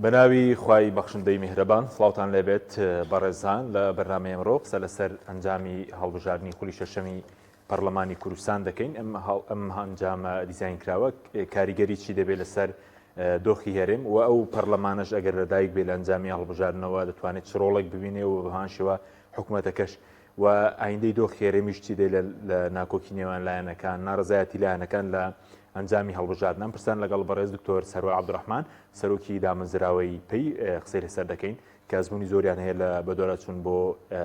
بەناوی خوای بەخشندەی میهرەبان سڵاوتان لێبێت بەڕێزان لە بەرنامەی ئەمڕۆ قسە لەسەر ئەنجامی هەڵبژاردنی خولی شەشەمی پەرلەمانی کوردستان دەکەین ئەم ئەم ئەنجامە دیزاین کراوە کاریگەری چی دەبێت لەسەر دۆخی هەرێم و ئەو پەرلەمانەش ئەگەر لەدایک بێ لە ئەنجامی هەڵبژاردنەوە دەتوانێت چ ڕۆڵێک ببینێ و بەهان شێوە حکوومەتەکەش و ئایندەی دۆخی هەرێمیش چی دێ لە ناکۆکی نێوان لایەنەکان، ناڕەزایەتی لایەنەکان لە ئەنجامی هەڵبژاردن. ئەم پرسان لەگەڵ بەڕێز دکتۆر سەروەر عەبدولڕەحمان سەرۆکی دامەزراوەی پەی قسەی لەسەر دەکەین کە ئەزموونی زۆریان هەیە لە بەدواداچوون بۆ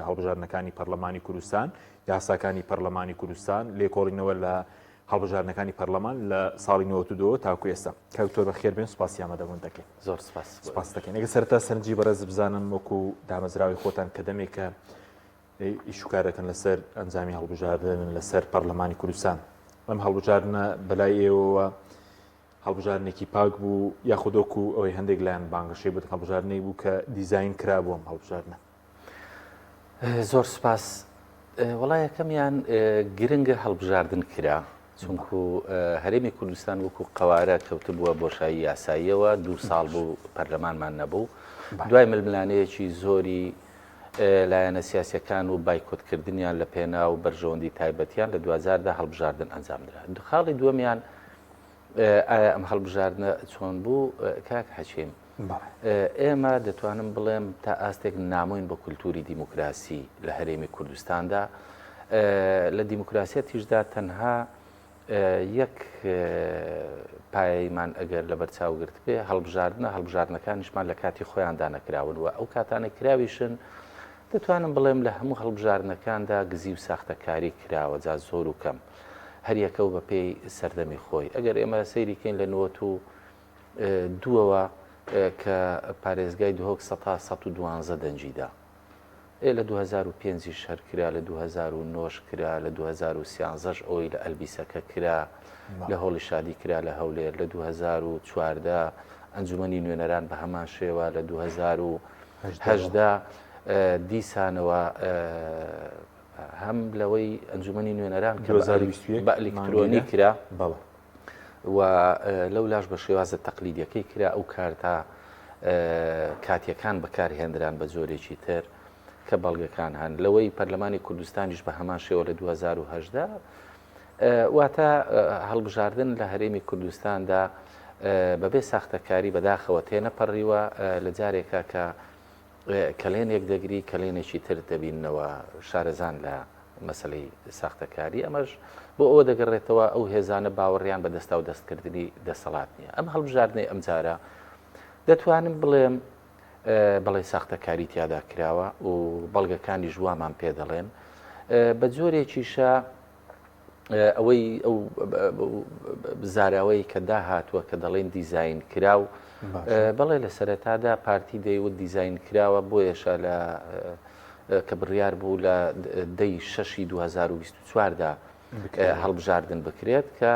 هەڵبژاردنەکانی پەرلەمانی کوردستان، یاساکانی پەرلەمانی کوردستان، لێکۆڵینەوە لە هەڵبژاردنەکانی پەرلەمان لە ساڵی 92 تاکو ئێستا. کاک دکتۆر بەخێر بێن، سوپاسی ئامادەبوون دەکەین. زۆر سپاس. سپاس دەکەین. ئەگەر سەرەتا سەرنجی بەڕێز بزانم وەکو دامەزراوەی خۆتان کە دەمێکە ئیش و کار دەکەن لەسەر ئەنجامی هەڵبژاردن لەسەر پەرلەمانی کوردستان، ئەم هەڵبژاردنە بەلای ئێوەوە هەڵبژاردنێکی پاک بوو یاخود وەکو ئەوەی هەندێک لایەن بانگەشەی بۆ هەڵبژاردنێک بوو کە دیزاین کرابوو ئەم هەڵبژاردنە؟ زۆر سپاس. وەڵا یەکەمیان گرنگە هەڵبژاردن کرا چونکو هەرێمی کوردستان وەکو قەوارە کەوتبووە بۆشایی یاساییەوە دوو ساڵ بوو پەرلەمانمان نەبوو دوای ململانەیەکی زۆری لایەنە سیاسەکان و بایکۆتکردنیان لە پێنا و بەرژەوەندی تایبەتیان لە دوجاردا هەڵبژاردن ئەنجامدرا خاڵی دووەمیان ئایا ئەم هەڵبژاردنە چۆن بوو کاک حەکیم؟ ئێمە دەتوانم بڵێم تا ئاستێک نامۆین بە کولتوری دیموکراسی لە هەرێمی کوردستاندا لە دیموکراسیەتیشدا تەنها یەک پایەیمان ئەگەر لەبەر چاوگرت بێ هەڵبژاردنە هەڵبژاردنەکانیشمان لە کاتی خۆیاندا نەکراون و ئەو کاتانە کراویشن دەتوانم بڵێم لە هەموو هەڵبژاردنەکاندا گزی و ساختەکاری کراوە جا زۆر و کەم هەریەکە و بەپێی سەردەمی خۆی ئەگەر ئێمە سەیری کەین لە نوەت و دووەوە کە پارێزگای دهۆک سەتا 112 دەنگی دا ئێ لە 2005 یش هەر کرا لە 2009 کرا لە 2013 ئەوەی لە ئەلبیسەکە کرا لە هۆڵی شادی کرا لە هەولێر لە 2014 ئەنجومەنی نوێنەران بە هەمان شێوە لە 2018 دیسانەوە هەم لەوەی ئەنجومەنی نوێنەران کە بە ئەلیکترۆنی کرا و لەولاش بە شێوازە تەقلیدیەکەی کرا ئەو کارتە کاتیەکان بەکارهێنران بە جۆرێکی تر کە بەڵگەکان هەن لەوەی پەرلەمانی کوردستانیش بە هەمان شێوە لە 2010 واتە هەڵبژاردن لە هەرێمی کوردستاندا بەبێ ساختەکاری بەداخەوە تێنەپەڕیوە لە جارێکا کە کەلێنێک دەگری کەلێنێکی تر دەبیننەوە شارەزان لە مەسەلەی ساختەکاری ئەمەش بۆ ئەوە دەگەڕێتەوە ئەو هێزانە باوەڕیان بە دەستا و دەستکردنی دەسەڵات نییە ئەم هەڵبژاردنەی ئەمجارە دەتوانم بڵێم بەڵێ ساختەکاری تیادا کراوە و بەڵگەکانیش وامان پێ دەڵێن بە جۆرێکیشە ئەوەی ئەو زاراوەی کە داهاتووە کە دەڵێن دیزین کراو بەڵێ لە سەرەتادا پارتی دەیوت دیزین کراوە بۆیەشە لە کە بڕیار بوو لە دەی شەشی 2024دا هەڵبژاردن بکرێت کە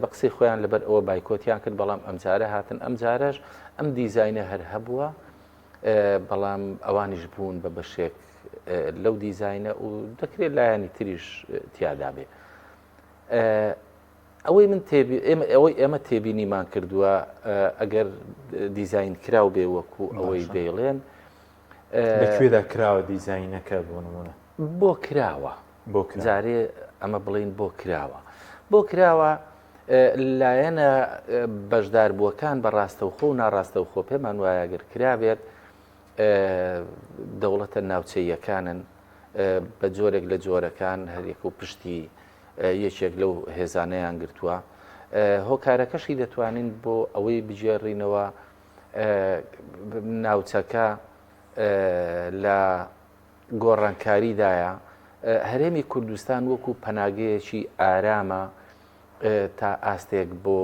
بە قسەی خۆیان لەبەر ئەوە بایکۆتیان کرد بەڵام ئەمجارە هاتن ئەمجارەش ئەم دیزینە هەر هەبووە بەڵام ئەوانیش بوون بە بەشێک لەو دیزینە و دەکرێت لایەنی تریش تیادا بێ ئەوەی من ئەوەی ئێمە تێبینیمان کردووە ئەگەر دیزین کراو بێ وەکو ئەوەی دەیڵێن لە کوێدا کراوە دیزینەکە بۆ نمونە بۆ کراوە بۆ جارێ ئەمە بڵین بۆ کراوە بۆ کراوە لایەنە بەشداربووەکان بە ڕاستەوخۆ و ناڕاستەوخۆ پێمان وایە گەر کرابێت دەوڵەتە ناوچەییەکانن بە جۆرێک لە جۆرەکان هەریەک و پشتی یەکێک لەو هێزانەیان گرتووە هۆکارەکەشی دەتوانین بۆ ئەوەی بگێڕینەوە ناوچەکە لە گۆڕانکاریدایە هەرێمی کوردستان وەکو پەناگەیەکی ئارامە تا ئاستێک بۆ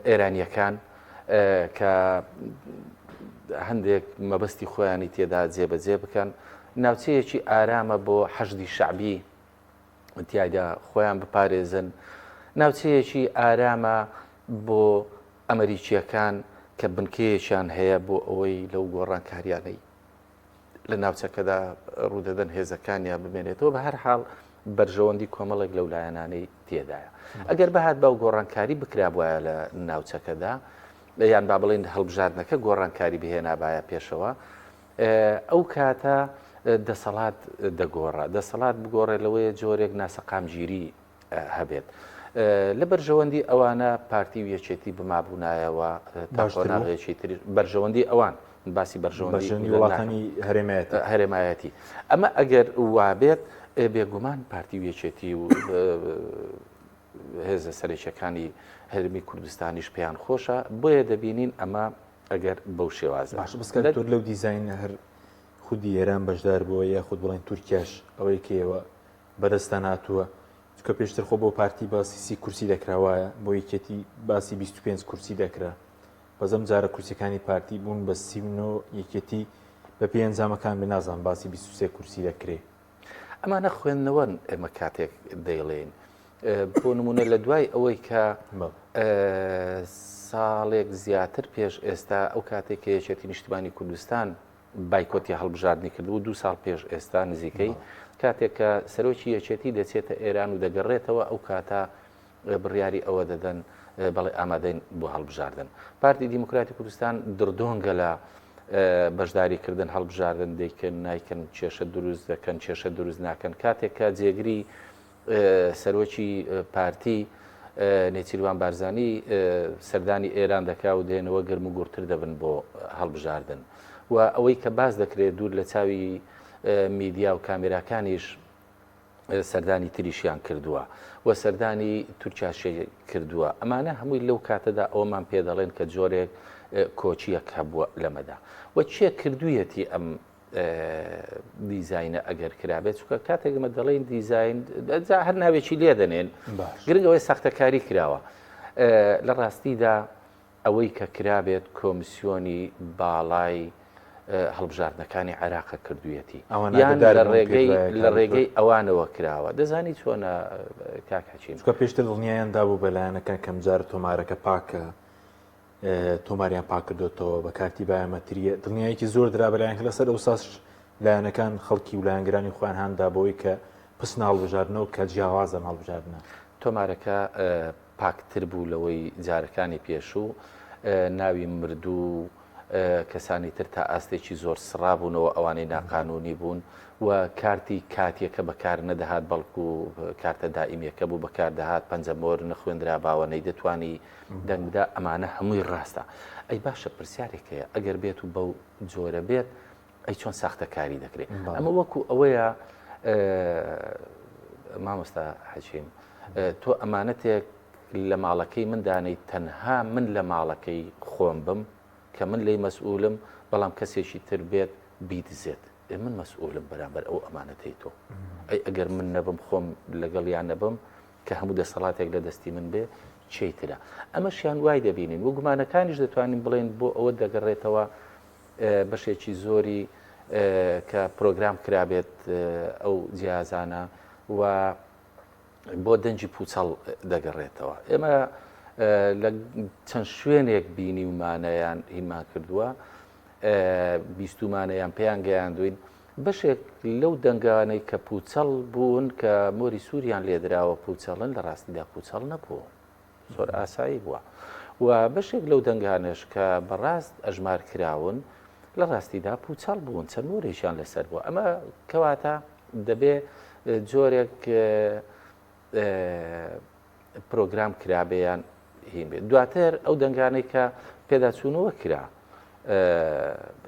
ئێرانیەکان کە هەندێک مەبەستی خۆیانی تێدا جێبەجێ بکەن ناوچەیەکی ئارامە بۆ حەشدی شەعبی تیایدا خۆیان بپارێزن ناوچەیەکی ئارامە بۆ ئەمریکیەکان کە بنکەیەکیان هەیە بۆ ئەوەی لەو گۆڕانکاریانەی لە ناوچەکەدا ڕوودەدەن هێزەکانیان بمێنێتەوە بە هەر حاڵ بەرژەوەندی کۆمەڵێک لەو لایەنانەی تێدایە ئەگەر بەهات باو گۆڕانکاری بکرابواە لە ناوچەکەدا. یان با بڵێین هەڵبژاردنەکە گۆڕانکاری بهێنابایە پێشەوە ئەو کاتە دەسەڵات دەگۆڕا دەسەڵات بگۆڕێ لەوەیە جۆرێک ناسەقامگیری هەبێت. لە بەرژەوەندی ئەوانە پارتی و یەکێتی بمابوونایەوە تا قۆناغێکی تر بەرژەوەندی ئەوان باسی بەرژەوەندی وڵاتانی هەرێمایەتی هەرێمایەتی ئەمە ئەگەر وابێت بێگومان پارتی و یەکێتی و هێزە سەرەکیەکانی هەرمی کوردستانیش پێیان خۆشە بۆیە دەبینین ئەمە ئەگەر بەو شێوازە باش بەس کاک دکتۆر لەو دیزاینە هەر خودی ئێران بەشدار بووە یاخود بڵێن تورکیاش ئەوەی کە ئێوە بەدەستتان هاتووە چونکە پێشتر خۆ بۆ پارتی باسی سی کورسی دەکرا وایە بۆ یەکێتی باسی 25 کورسی دەکرا بەس ئەم جارە کورسیەکانی پارتی بوون بە 39 یەکێتی بە پێی ئەنجامەکان بێ نازانم باسی 23 کورسی دەکرێ. ئەمانە خوێندنەوەن ئێمە کاتێک دەیڵێین بۆ نمونە لە دوای ئەوەی کە ساڵێک زیاتر پێش ئێستا ئەو کاتێک کە یەکێتی نیشتمانی کوردستان بایکۆتی هەڵبژاردنی کردبوو دوو ساڵ پێش ئێستا نزیکەی کاتێک کە سەرۆکی یەکێتی دەچێتە ئێران و دەگەڕێتەوە ئەو کاتە بڕیاری ئەوە دەدەن بەڵێ ئامادەین بۆ هەڵبژاردن. پارتی دیموکراتی کوردستان دڕدۆنگە لە بەشداریکردن هەڵبژاردن دەیکەن نایکەن کێشە دروست دەکەن کێشە دروست ناکەن کاتێک کە جێگری سەرۆکی پارتی نێچیروان بارزانی سەردانی ئێران دەکا و دێنەوە گەرم و گوڕتر دەبن بۆ هەڵبژاردن و ئەوەی کە باس دەکرێت دوور لە چاوی میدیا و کامێراکانیش سەردانی تریشیان کردووە و سەردانی تورکیاشی کردووە ئەمانە هەمووی لەو کاتەدا ئەومان پێ دەڵێن کە جۆرێک کۆچیەک هەبووە لەمەدا و چێ کردویەتی ئەم دیزینە ئەگەر کرابێت چکە کاتێک ئمە دەڵێن دیزین جا هەر ناوێکی لێ دەنێن گرنگەوەی ساختەکاری کراوە لە ڕاستیدا ئەوەی کە کرابێت کۆمسیۆنی باڵای هەڵبژاردنەکانی عێراقە کردوویەتی یان لە ڕێگەی لە ڕێگەی ئەوانەوە کراوە دەزانی چۆنە کاک حەکیم چونکە پێشتر دڵنیایان دابوو بە لایەنەکان کەمجار تۆمارەکە پاکە تۆماریان پاکردوێتەوە بە کارتی بایۆمەتریە دڵنیایەکی زۆر درا بە لایەنکە لەسەر ئەوساس لایەنەکان خەڵکی و لایەنگرانی خۆیان هاندا بۆی کە پسنا هەڵبژاردنەوە کە جیاوازە هەڵبژاردنە تۆمارەکە پاکتر بوو لەوەی جارەکانی پێشوو، ناوی مردوو و کەسانی تر تا ئاستێکی زۆر سڕابوونەوە ئەوانەی ناقانوونی بوون و کارتی کاتیەکە بەکار نەدەهات بەڵکو کارتە دائیمیەکە بوو بەکار دەهات پەنجەمۆر نەخوێندراباوە نەیدەتوانی دەنگ بدا ئەمانە هەمووی ڕاستە ئەی باشە پرسیارێک هەیە ئەگەر بێت و بەو جۆرە بێت ئەی چۆن ساختەکاری دەکرێت ئەمە وەکو ئەوەیە مامۆستا حەچیم تۆ ئەمانەتێک لە ماڵەکەی من دانەی تەنها من لە ماڵەکەی خۆم بم کە من لی مەسئولم بەڵام کەسێکی تر بێت بیدزێت ئێ من مەسئولم بەرامبەر ئەو ئەمانەتەی تۆ ئەی ئەگەر من نەبم خۆم لەگەڵیان نەبم کە هەموو دەسەڵاتێک لە دەستی من بێ چێی ترە ئەمەشیان وای دەبینین و گومانەکانیش دەتوانین بڵێن بۆ ئەوە دەگەڕێتەوە بەشێکی زۆری کە پرۆگرام کرابێت ئەو جیازانە و بۆ دەنگی پوچەڵ دەگەڕێتەوە ئێمە لە چەند شوێنێک بینیومانەیان هیمان کردووە بیستومانەیان پێیان گەیاندوین بەشێک لەو دەنگانەی کە پوچەڵ بوون کە مۆری سووریان لێدراوە پوچەڵن لە ڕاستیدا پوچەڵ نەبوو زۆر ئاسایی بووە و بەشێک لەو دەنگانەش کە بەڕاست ئەژمار کراون لە ڕاستیدا پوچەڵ بوون چەند مۆرێکیان لەسەر بووە ئەمە کەواتە دەبێ جۆرێک پرۆگرام کرابێ یان هین بێت دواتر ئەو دەنگانەی کە پێداچوونەوە کرا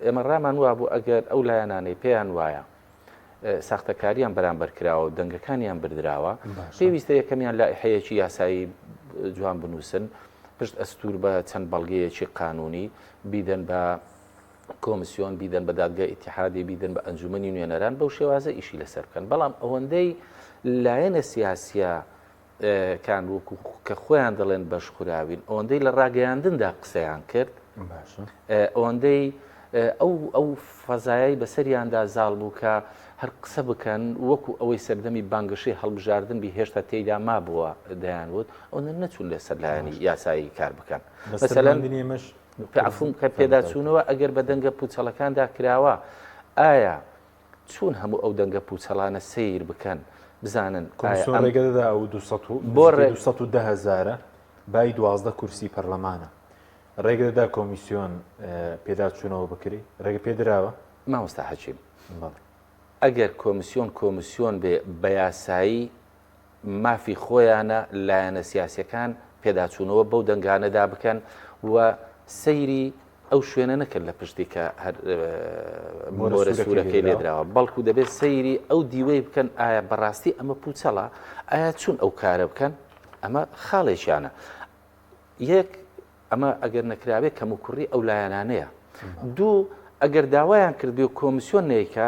ئێمە ڕامان وابوو ئەگەر ئەو لایەنانەی پێیان وایە ساختەکاریان بەرامبەر کراوە و دەنگەکانیان بردراوە پێویستە یەکەمیان لائحەیەکی یاسایی جوان بنووسن پشت ئەستور بە چەند بەڵگەیەکی قانونی بیدەن بە کۆمسیۆن بیدەن بە دادگای ئیتیحادی بیدەن بە ئەنجومەنی نوێنەران بەو شێوازە ئیشی لەسەر بکەن بەڵام ئەوەندەی لایەنە سیاسیە کان وەکو کە خۆیان دەڵێن بەش خوراوین ئەوەندەی لە ڕاگەیاندندا قسەیان کرد ئەوەندەی ئەو ئەو فەزایای بەسەریاندا زاڵ بوو کە هەر قسە بکەن وەکو ئەوەی سەردەمی بانگەشەی هەڵبژاردن بی هێشتا تێیدا مابووە دەیانوت ئەوەندە نەچوون لەسەر لایەنی یاسایی کار بکەن مەسەلەن عەفوم کە پێداچوونەوە ئەگەر بە دەنگە پوچەڵەکاندا کراوە ئایا چون هەموو ئەو دەنگە پوچەڵانە سەیر بکەن بزانن کۆمسیۆن ڕێگە دەدا ئەو 200 بۆ 210 هەزارە بای 12 کورسی پەرلەمانە. ڕێگە دەدا کۆمیسیۆن پێداچوونەوە بکری؟ ڕێگە پێدراوە؟ مامۆستا حەکیم، ئەگەر کۆمیسیۆن کۆمیسیۆن بێ بە یاسایی مافی خۆیانە لایەنە سیاسیەکان پێداچوونەوە بەو دەنگانەدا بکەن و سەیری ئەو شوێنە نەکەن لە پشتی کە هەر مۆرە سوورەکەی لێدراوە بەڵکو دەبێت سەیری ئەو دیوەی بکەن ئایا بەڕاستی ئەمە پوچەڵە ئایا چون ئەو کارە بکەن ئەمە خاڵێکیانە یەک ئەمە ئەگەر نەکرابێ کەموکوڕی ئەو لایەنانەیە. دوو ئەگەر داوایان کردبێ و کۆمیسیۆن نەیکا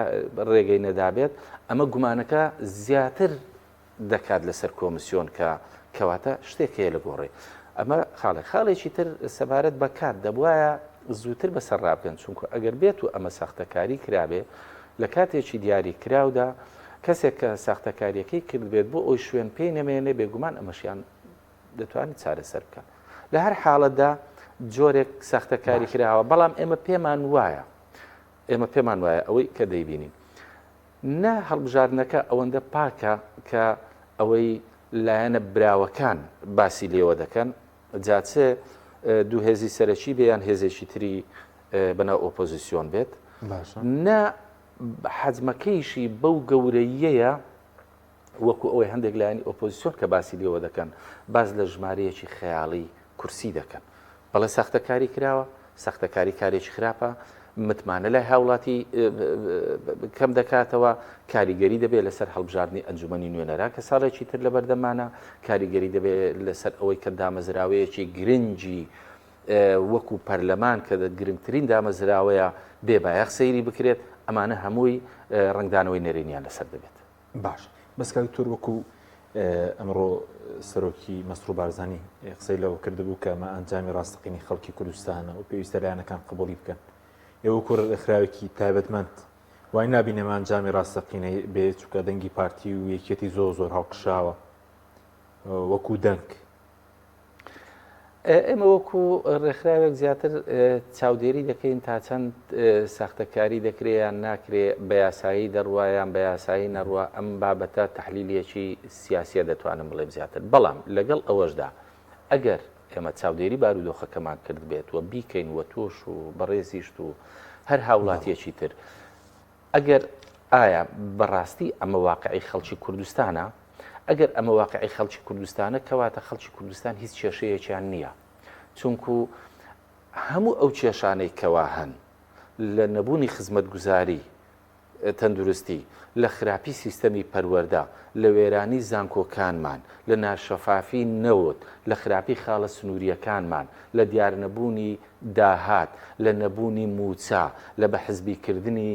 ڕێگەی نەدابێت ئەمە گومانەکە زیاتر دەکات لەسەر کۆمیسیۆن کە کەواتە شتێک هەیە لە گۆڕێ. ئەمە خاڵێک. خاڵێکی تر سەبارەت بە کات دەبوایە زووتر بەسەر ڕابکەن چونکە ئەگەر بێت و ئەمە ساختەکاری کرابێ لە کاتێکی دیاری کراودا کەسێک کە ساختەکاریەکەی کردبێت بۆ ئەوی شوێن پێی نەمێنێ بێگومان ئەمەشیان دەتوانن چارەسەر بکەن لە هەر حاڵەتدا جۆرێک ساختەکاری کراوە بەڵام ئێمە پێمان وایە ئێمە پێمان وایە ئەوەی کە دەیبینین نە هەڵبژاردنەکە ئەوەندە پاکە کە ئەوەی لایەنە براوەکان باسی لێوە دەکەن جاچێ دوو هێزی سەرەکی بێ یان هێزێکی تری بەناو ئۆپۆزیسیۆن بێت نە حەجمەکەیشی بەو گەورەیەیە وەکو ئەوەی هەندێک لایەنی ئۆپۆزیسیۆن کە باسی لێوە دەکەن، باس لە ژمارەیەکی خەیاڵی کورسی دەکەن. بەڵێ ساختەکاری کراوە، ساختەکاری کارێکی خراپە، متمانە لای هاوڵاتی کەم دەکاتەوە، کاریگەری دەبێت لەسەر هەڵبژاردنی ئەنجومەنی نوێنەران کە ساڵێکی تر لەبەردەمانە، کاریگەری دەبێت لەسەر ئەوەی کە دامەزراوەیەکی گرنگی وەکو پەرلەمان کە گرنگترین دامەزراوەیە بێ بایەخ سەیری بکرێت، ئەمانە هەمووی ڕەنگدانەوەی نەرێنیان لەسەر دەبێت. باش بەس کاک دکتۆر وەکو ئەمڕۆ سەرۆکی مەسرور بارزانی قسەی لەوە کردبوو کە ئەمە ئەنجامی ڕاستەقینی خەڵکی کوردستانە و پێویستە لایەنەکان قبوڵی بکەن ئێوە کوڕ ڕێکخراوێکی تایبەتمەند وای نابینێ ئەمە ئەنجامی ڕاستەقینەی بێ چونکە دەنگی پارتی و یەکێتی زۆر زۆر هەڵکشاوە وەکو دەنگ ئێمە وەکو ڕێکخراوێک زیاتر چاودێری دەکەین تا چەند ساختەکاری دەکرێ یان ناکرێ بە یاسایی دەڕوا یان بە یاسایی نەڕوا ئەم بابەتە تەحلیلیەکی سیاسیە دەتوانم بڵێم زیاتر بەڵام لەگەڵ ئەوەشدا ئەگەر ئێمە چاودێری بارودۆخەکەمان کردبێت و بیکەین و تۆش و بەڕێزیشت و هەر هاوڵاتیەکی تر ئەگەر ئایا بەڕاستی ئەمە واقعی خەڵکی کوردستانە؟ ئەگەر ئەمە واقعی خەڵکی کوردستانە کەواتە خەڵکی کوردستان هیچ کێشەیەکیان نییە چونکو هەموو ئەو کێشانەی کەوا هەن لە نەبوونی خزمەتگوزاری تەندروستی لە خراپی سیستەمی پەروەردە لە وێرانی زانکۆکانمان لە ناشەفافی نەوت لە خراپی خاڵە سنووریەکانمان لە دیارنەبوونی داهات، لە نەبوونی مووچە، لە بە حزبیکردنی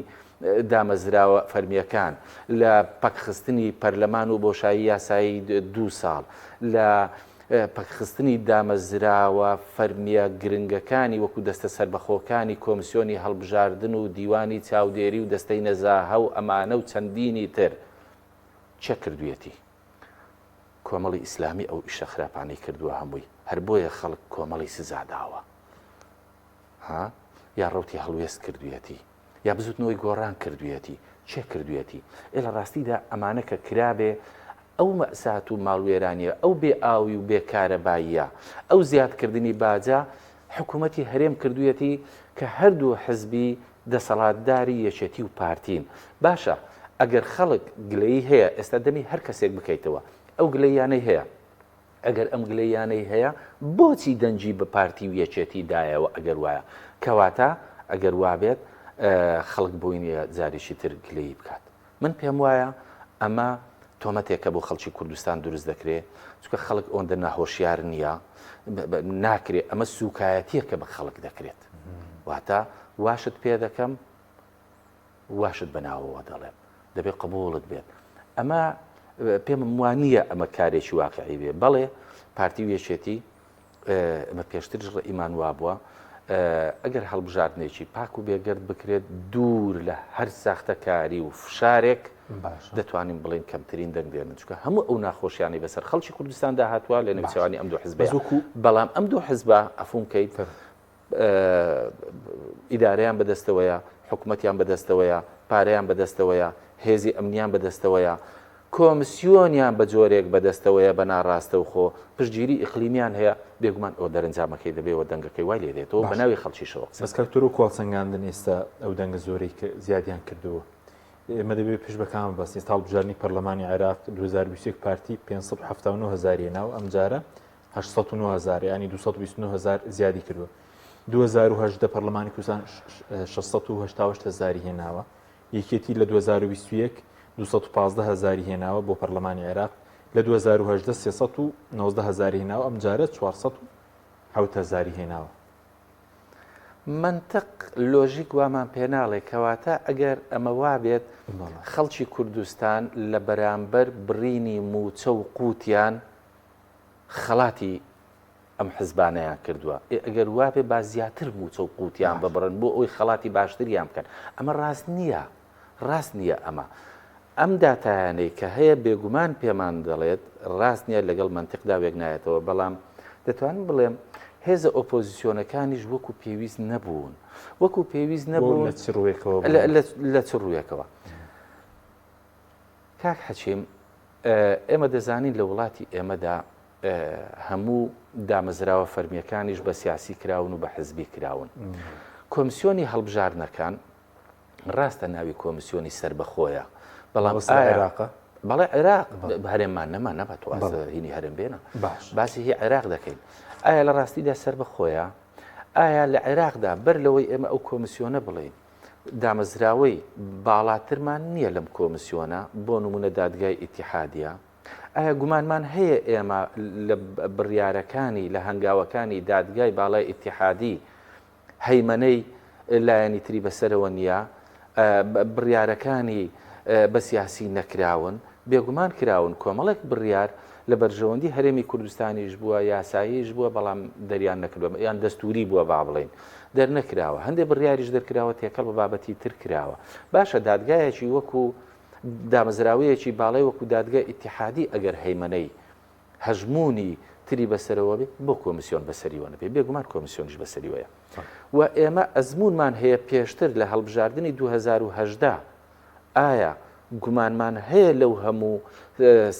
دامەزراوە فەرمییەکان، لە پەکخستنی پەرلەمان و بۆشایی یاسایی دوو ساڵ، لە پەکخستنی دامەزراوە فەرمییە گرنگەکانی وەکو دەستە سەربەخۆکانی کۆمسیۆنی هەڵبژاردن و دیوانی چاودێری و دەستەی نەزاهە و ئەمانە و چەندینی تر کێ کردوویەتی؟ کۆمەڵی ئیسلامی ئەو ئیشە خراپانەی کردووە هەمووی هەر بۆیە خەڵک کۆمەڵی سزا داوە ها یا ڕوتی هەڵوێست کردویەتی یا بزوتنەوەی گۆڕان کردویەتی چێ کردویەتی ئێ لە ڕاستیدا ئەمانە کە کرابێ ئەو مەسات و ماڵوێرانیە ئەو بێ ئاوی و بێ کارەباییە ئەو زیادکردنی باجە حکوومەتی هەرێم کردویەتی کە هەردوو حزبی دەسەڵاتداری یەکێتی و پارتین باشە ئەگەر خەڵک گلەیی هەیە ئێستا دەمی هەر کەسێک بکەیتەوە ئەو گلەییانەی هەیە ئەگەر ئەم گلەییانەی هەیە بۆچی دەنگی بە پارتی و یەکێتی دایەوە ئەگەر وایە کەواتە ئەگەر وابێت خەڵک بۆی نییە جارێکی تر گلەیی بکات من پێم وایە ئەمە تۆمەتێکە بۆ خەڵکی کوردستان دروست دەکرێ چونکە خەڵک ئەوەندە ناهۆشیار نییە ناکرێ ئەمە سوکایەتیەکە بە خەڵک دەکرێت واتە واشت پێ دەکەم واشت بەناوەوە دەڵێم دەبێت قبوڵت بێت ئەمە پێم وانە ئەمە کارێکی واقعی بێ بەڵێ پارتی و یەکێتی ئەمە پێشتریش ڕەئیمان وابووە ئەگەر هەڵبژاردنێکی پاک و بێگەرد بکرێت دوور لە هەر ساختەکاری و فشارێک دەتوانین بڵێن کەمترین دەنگ دێنن چونکە هەموو ئەو ناخۆشیانەی بەسەر خەڵکی کوردستاندا هاتووە لە نێوچەوانی ئەم دوو حزبە بەڵام ئەم دوو حزبە ئەفوم کەیت ئیدارەیان بەدەستەوەیە حکوومەتیان بەدەستەوەیە پارەیان بەدەستەوەیە هێزی ئەمنیان بەدەستەوەیە. کۆمسیۆنیان بە جۆرێک بەدەستەوەیە بە ناڕاستەوخۆ پشتگیری ئیقلیمیان هەیە، بێگومان ئەوە دەرەنجامەکەی دەبێ و دەنگەکەی وای لێ دێتەوە بە باشە ناوی خەڵکیشەوە قسە بەس دەکەن. کاک تۆ وەکو هەڵسەنگاندن ئێستا ئەو دەنگە زۆرەی کە زیادیان کردووە ئێمە دەبێ پشت بە کامە بەستین؟ ئێستا هەڵبژاردنی پەرلەمانی عێراق 2021 پارتی 579 هەزاری هێنا و ئەمجارە 809 هەزار یانی 229 هەزار زیادی کردووە. 2018 پەرلەمانی کوردستان 688 هەزاری هێناوە. یەکێتی لە 2021 215 هەزاری هێناوە بۆ پەرلەمانی عێراق، لە 2018 319 هەزاری هێناوە، ئەمجارە 407 هەزاری هێناوە. مەنتق لۆژیک وامان پێناڵێ، کەواتە ئەگەر ئەمە وابێت خەڵکی کوردستان لە بەرامبەر بڕینی مووچە و قوتیان خەڵاتی ئەم حزبانەیان کردووە، ئێ ئەگەر وابێ با زیاتر مووچە و قوتیان ببڕن بۆ ئەوەی خەڵاتی باشتریان بکەن، ئەمە ڕاست نییە، ڕاست نییە ئەمە. ئەم داتایانەی کە هەیە بێگومان پێمان دەڵێت ڕاست نییە لەگەڵ مەنتقدا وێک نایەتەوە، بەڵام دەتوانم بڵێم هێزە ئۆپۆزیسیۆنەکانیش وەکو پێویست نەبوون، وەکو پێویست نەبوون لە چ ڕووێکەوە؟ لە چ ڕووێکەوە؟ کاک حەکیم ئێمە دەزانین لە وڵاتی ئێمەدا هەموو دامەزراوە فەرمیەکانیش بە سیاسی کراون و بە حزبی کراون. کۆمسیۆنی هەڵبژاردنەکان ڕاستە ناوی کۆمسیۆنی سەربەخۆیە بەڵام عێراقە بەڵێ عێراق هەرێممان نەما نەبە هینی هەرێم بێنە باسی هی عێراق دەکەین ئایا لە ڕاستیدا سەربەخۆیە ئایا لە عێراقدا بەر لەوەی ئێمە ئەو کۆمسیۆنە بڵین دامەزراوەی باڵاترمان نییە لەم کۆمسیۆنە بۆ نمونە دادگای ئیتیحادیە ئایا گومانمان هەیە ئێمە لە بڕیارەکانی، لە هەنگاوەکانی دادگای باڵای ئیتیحادی هەیمەنەی لایەنی تری بەسەرەوە نییە، بڕیارەکانی بە سیاسی نەکراون؟ بێگومان کراون، کۆمەڵێک بڕیار لە بەرژەوەندی هەرێمی کوردستانیش بووە، یاساییش بووە، بەڵام دەریان نەکردووە، یان دەستووری بووە با بڵێین، دەرنەکراوە. هەندێک بڕیاریش دەرکراوە تێکەڵ بە بابەتی تر کراوە. باشە دادگایەکی وەکو دامەزراوەیەکی باڵای وەکو دادگای ئیتیحادی ئەگەر هەیمەنەی هەژموونی تری بەسەرەوە بێ بۆ کۆمیسیۆن بەسەریوە نەبێ بێگومان کۆمیسیۆنیش بەسەریوەیە و ئێمە ئەزموونمان هەیە پێشتر لە هەڵبژاردنی 2010 ئایا گومانمان هەیە لەو هەموو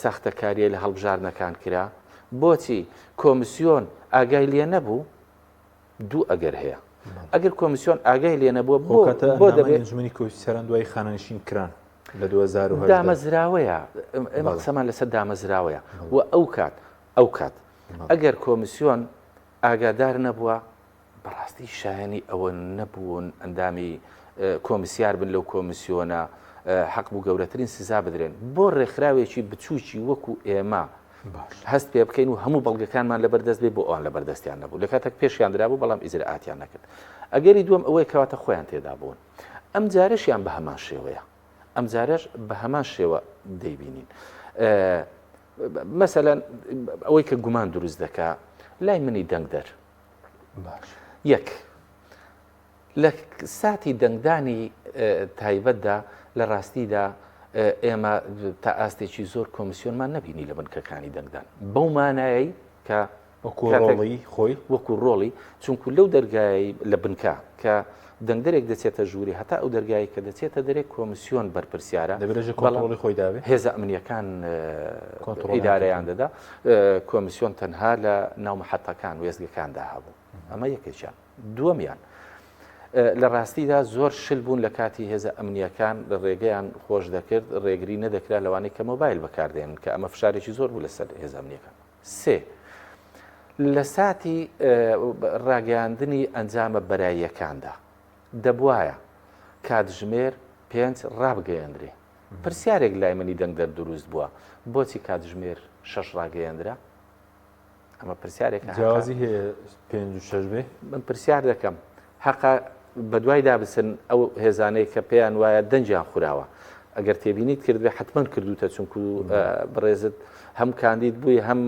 ساختەکاریە لە هەڵبژاردنەکان کرا بۆچی کۆمیسیۆن ئاگای لێ نەبوو دوو ئەگەر هەیە ئەگەر کۆمیسیۆن ئاگای لێ نەبووە بۆ بۆ دەبێت ئەنجومەنی کۆمیسیاران دوای خانەنشین کران لە 2010 دامەزراوەیە ئێمە قسەمان لەسەر دامەزراوەیە و ئەو کات ئەو کات ئەگەر کۆمیسیۆن ئاگادار نەبووە بەڕاستی شایانی ئەوە نەبوون ئەندامی کۆمیسیار بن لەو کۆمیسیۆنە حەق بوو گەورەترین سزا بدرێن بۆ ڕێکخراوێکی بچووکی وەکو ئێمە هەست پێ بکەین و هەموو بەڵگەکانمان لەبەردەست بێ بۆ ئەوان لەبەردەستیان نەبوو لە کاتێک پێشیان درابوو بەڵام ئیجرائاتیان نەکرد ئەگەری دووەم ئەوەیە کەواتە خۆیان تێدا بوون ئەم جارەشیان بە هەمان شێوەیە ئەم جارەش بە هەمان شێوە دەیبینین مەسەلەن ئەوەی کە گومان دروست دەکا لای منی دەنگدەر یەک لە ساتی دەنگدانی تایبەتدا لە ڕاستیدا ئێمە تا ئاستێکی زۆر کۆمیسیۆنمان نەبینی لە بنکەکانی دەنگدان بەو مانایەی کە وەکو ڕۆڵی خۆی وەکو ڕۆڵی چونکو لەو دەرگای لە بنکە کە دەنگدەرێک دەچێتە ژووری هەتا ئەو دەرگای کە دەچێتە دەرێک کۆمیسیۆن بەرپرسیارە دەبێت کۆنتڕۆڵی خۆی دابێ هێزە ئەمنیەکان ئیدارەیان دەدا کۆمیسیۆن تەنها لە ناو محەتەکان وێستگەکاندا هەبوو ئەمە یەکێکیان دووەمیان، لە ڕاستیدا زۆر شل بوون لە کاتی هێزە ئەمنییەکان ڕێگەیان خۆش دەکرد، ڕێگری نەدەکرا لەوانەی کە مۆبایل بەکاردێنن، کە ئەمە فشارێکی زۆر بوو لەسەر هێزە ئەمنییەکان. سێ، لە ساتی ڕاگەیاندنی ئەنجامە بەراییەکاندا، دەبوایە کاتژمێر پێنج ڕابگەیەندرێ. پرسیارێک لای منی دەنگدەر دروست بووە، بۆچی کاتژمێر شەش ڕاگەیەندرا؟ ئەمە پرسیارێکە جیاوازی هەیە پێنج و شەش بێ من پرسیار دەکەم حەقە بەدوایدا بچن ئەو هێزانەی کە پێیان وایە دەنگیان خوراوە ئەگەر تێبینیت کردبێ حتمما کردوتە چونکو بەڕێزت هەم کاندید بووی هەم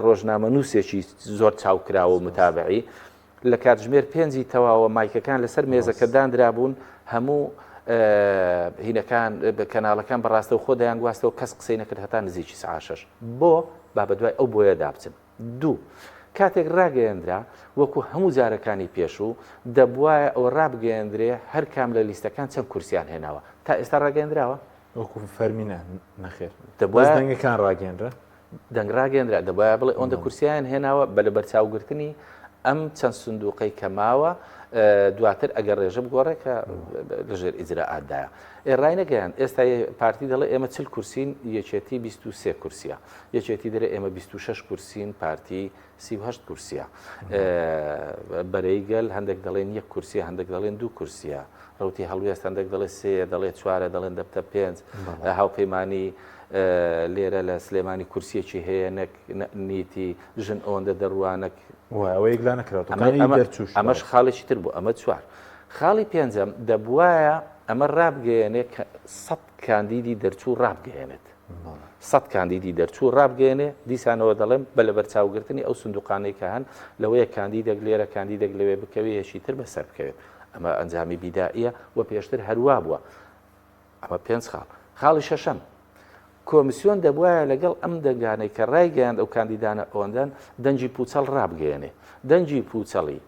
ڕۆژنامە نووسێکی زۆر چاوکراوە و متابعی لە کاتژمێر پێنجی تەواوە مایکەکان لەسەر مێزەکە دانرابوون هەموو هینەکان کەناڵەکان بە ڕاستەوخۆ دەیانگواستەوە کەس قسەی نەکرد هەتا نزیکی سەعات شەش بۆ با بەدوای ئەو بۆیەدا بچن دوو کاتێک ڕاگەیەندرا وەکو هەموو جارەکانی پێشوو دەبوایە ئەوە ڕابگەیەندرێ هەر کام لە لیستەکان چەند کورسیان هێناوە تا ئێستا ڕاگەیەندراوە؟ وەکو فەرمی نەخێر دەبوایە دەنگەکان ڕاگەیەنرا. دەنگ ڕاگەیەنرا دەبوایە بڵێ ئەوەندە کورسیان هێناوە بە لەبەرچاوگرتنی ئەم چەند سندوقەی کە ماوە دواتر ئەگەر ڕێژە بگۆڕێ کە لەژێر ئیجرائاتدایە ئێ ڕاینەگەیاند ئێستا پارتی دەڵێ ئێمە 40 کورسین یەکێتی 23 کورسیە یەکێتی دەرێ ئێمە 26 کورسین پارتی 38 کورسیە بەرەی گەل هەندێک دەڵێن یەک کورسیە هەندێک دەڵێن دوو کورسیە ڕوتی هەڵوێست هەندێک دەڵێ سێ دەڵێ چوارە دەڵێن دەبتە پێنج هاوپەیمانی لێرە لە سلێمانی کورسیەکی هەیە نەک نیتی ژن ئەوەندە دەڕوا نەک ئەوە یەکلا نەکراوە ئەمەش خاڵێکی تر بوو ئەمە چوار خاڵی پێنجەم دەبوایە ئەمە ڕابگەیەنێ کە سەد کاندیدی دەرچوو ڕابگەیەنێت سەد کاندیدی دەرچوو ڕابگەیەنێ دیسانەوە دەڵێم بە لەبەرچاوگرتنی ئەو سندوقانەی کە هەن لەوەیە کاندیدێک لێرە کاندیدێک لەوێ بکەوێ یەکی تر بەسەر بکەوێت ئەمە ئەنجامی بیدائیە و پێشتر هەروا بووە ئەمە پێنج خاڵ. خاڵی شەشەم، کۆمسیۆن دەبوایە لەگەڵ ئەم دەنگانەی کە ڕایگەیاند ئەو کاندیدانە ئەوەندەن، دەنگی پووچەڵ ڕابگەیەنێ. دەنگی پووچەڵی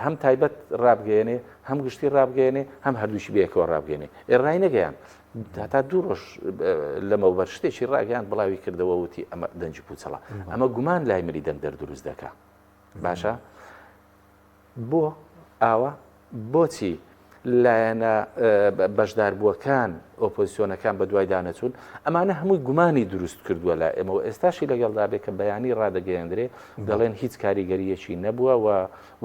هەم تایبەت ڕابگەیەنێ، هەم گشتی ڕابگەیەنێ، هەم هەردووکی بەیەکەوە ڕابگەیەنێ. ئێ ڕاینەگەیاند. هەتا دوو ڕۆژ لەمەوبەر شتێکی ڕاگەیاند بڵاوی کردەوە وتی ئەمە دەنگی پووچەڵە. ئەمە گومان لای منی دەنگدەر دروست دەکا. باشە؟ بۆ ئاوا؟ بۆچی لایەنە بەشداربووەکان، ئۆپۆزسیۆنەکان بەدوایدا نەچوون؟ ئەمانە هەمووی گومانی دروست کردووە لای ئێمە و ئێستاشی لەگەڵدا بێ کە بەیانی ڕادەگەیەندرێ دەڵێن هیچ کاریگەرییەکی نەبووە و